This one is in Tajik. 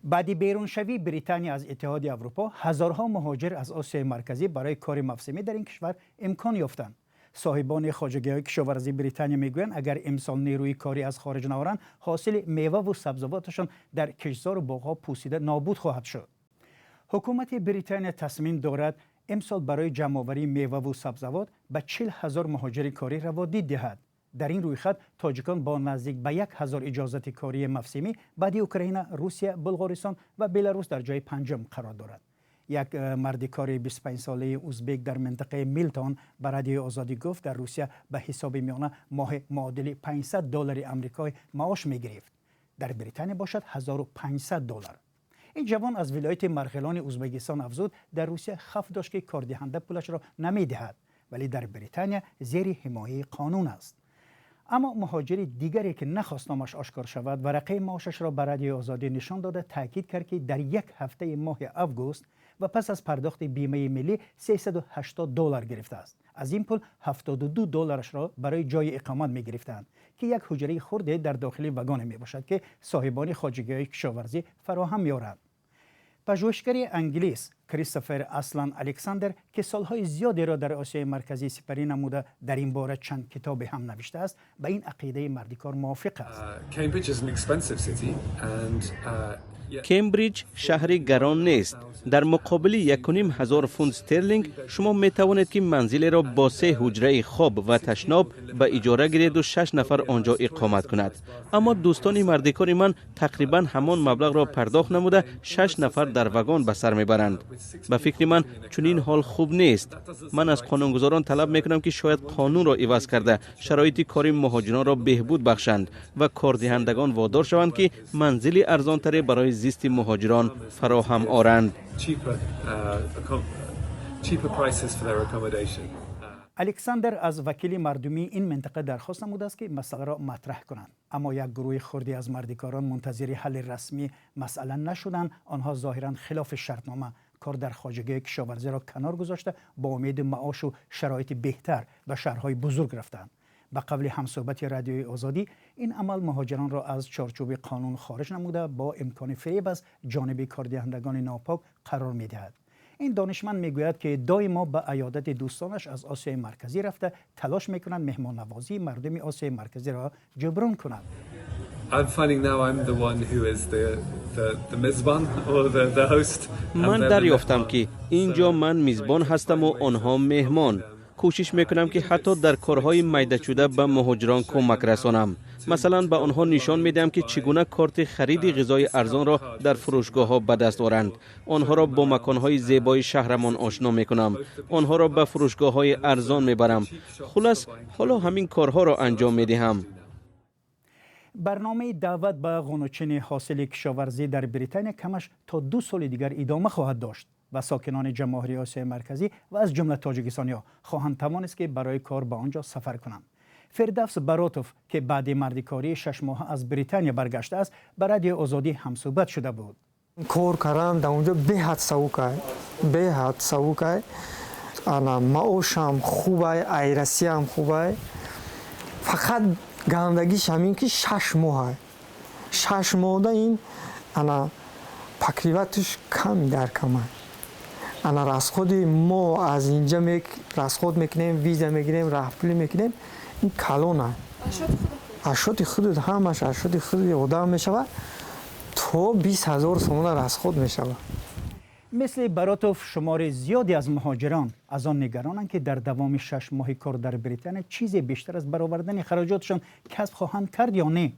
Баъди беруншавии Британия аз Иттиҳоди Аврупо, ҳазорҳо муҳоҷир аз Осиёи Марказӣ барои кори мавсимӣ дар ин кишвар имкон ёфтанд. Соҳибони хоҷагиҳои кишоварзии Британия мегӯянд, агар имсол нерӯи корӣ аз хориҷ наоранд, ҳосили меваву сабзавоташон дар киштзору боғҳо пусида нобуд хоҳад шуд. Ҳукумати Британия тасмим дорад, имсол барои ҷамъоварии меваву сабзавот ба 40 000 муҳоҷири корӣ раводид диҳад. Дар ин рӯйхат тоҷикон бо наздик ба 1000 иҷозати кории мавсимӣ баъди Украина, Русия, Булғористон ва Беларус дар ҷои панҷум қарор дорад. Як марди кори 25-солаи узбек дар минтақаи Милтон ба Радиои Озодӣ гуфт, дар Русия ба ҳисоби миёна моҳе муодили 500 доллари амрикоӣ маош мегирифт, дар Британия бошад 1500 доллар. Ин ҷавон аз вилояти Марғилони Узбекистон афзуд, дар Русия хавф дошт, ки кордиҳанда пулашро намедиҳад, вале дар Британия зери ҳимояи қонун аст. Аммо муҳоҷири дигаре, ки нахост номаш ошкор шавад, варақаи маошашро ба Радиои Озодӣ нишон дода, таъкид кард, ки дар як ҳафтаи моҳи август ва пас аз пардохти бимаи миллӣ 380 доллар гирифтааст. Аз ин пул 72 долларашро барои ҷои иқомат мегирифтаанд, ки як ҳуҷраи хурде дар дохили вагоне мебошад, ки соҳибони хоҷагиҳои кишоварзӣ фароҳам меоранд. Пажӯҳишгари англис Кристофер Аслан Александр, ки солҳои зиёдеро дар Осиёи Марказӣ сипарӣ намуда, дар ин бора чанд китобе ҳам навиштааст, ба ин ақидаи мардикор мувофиқ аст. Кембриҷ шаҳри гарон нест. Дар муқобили 1500 фунт стерлинг шумо метавонед, ки манзилеро бо се ҳуҷраи хоб ва ташноб ба иҷора гиреду шаш нафар он ҷо иқомат кунад. Аммо дӯстони мардикори ман тақрибан ҳамон маблағро пардохт намуда, шаш нафар дар вагон ба сар мебаранд. Ба фикри ман, чунин ҳол хуб нест. Ман аз қонунгузорон талаб мекунам, ки шояд қонунро иваз карда, шароити кори муҳоҷиронро беҳбуд бахшанд ва кордиҳандагон водор шаванд, ки манзили арзонтаре барои зисти муҳоҷирон фароҳам оранд. Cheaper prices for their accommodation. Александр аз вакили мардумии ин минтақа дархост намудааст, ки масъаларо матраҳ кунанд. Аммо як гурӯҳи хурде аз мардикорон мунтазири ҳалли расмии масъала нашуданд. Онҳо зоҳиран хилофи шартнома кор дар хоҷагии кишоварзиро канор гузошта, бо умеди маошу шароити беҳтар ба шаҳрҳои бузург рафтанд. Ба қавли ҳамсӯҳбати Радиои Озодӣ, ин амал муҳоҷиронро аз чорчӯби қонун хориҷ намуда, бо имкони фиреб аз ҷониби кордиҳандагони нопок қарор медиҳад. Ин донишманд мегӯяд, ки доимо ба аёдати дӯстонаш аз Осиёи Марказӣ рафта, талош мекунад меҳмоннавозии мардуми Осиёи Марказиро ҷуброн кунад. I'm finding now I'm the one who is the mizban or the host. Ман дарёфтам, ки ин ҷо ман мизбон ҳастаму онҳо меҳмон. Кӯшиш мекунам, ки ҳатто дар корҳои майдашуда ба муҳоҷирон кӯмак расонам. Масалан, ба онҳо нишон медиҳам, ки чӣ гуна корти хариди ғизои арзонро дар фурӯшгоҳҳо ба даст оранд. Онҳоро бо маконҳои зебои шаҳрамон ошно мекунам, онҳоро ба фурӯшгоҳҳои арзон мебарам. Хулас, ҳоло ҳамин корҳоро анҷом медиҳам. Барномаи даъват ба ғунучини ҳосили кишоварзӣ дар Британия камаш то 2 соли дигар идома хоҳад дошт ва сокинони ҷамоҳирии Осиёи Марказӣ ва аз ҷумла тоҷикистониҳо хоҳанд тавонист, ки барои кор ба он ҷо сафар кунанд. Фирдавс Баротов, ки баъди мардикории 6 моҳа аз Британия баргаштааст, ба Радиои Озодӣ ҳамсӯҳбат шуда буд. Кор кардан дар онҷо беҳад савукай, беҳад савукай. Ана маошам хубай, ай Россиям хубай. Фақат гандагиш ҳамин, ки 6 моҳай. 6 моҳда ин ана покрывать ш ками дар камай. Ана расход и мо аз инҷа расход мекунем, виза мегирем, раҳпулӣ мекунем, ин калона. Ашоти худут, ҳамаш ашоти худи одам мешавад, то 20 000 сомона расход мешавад. Мисли Баротов, шумори зиёде аз муҳоҷирон аз он нигаронанд, ки дар давоми 6 моҳи кор дар Британия чизе бештар аз баровардани хароҷотшон касб хоҳанд кард ё не.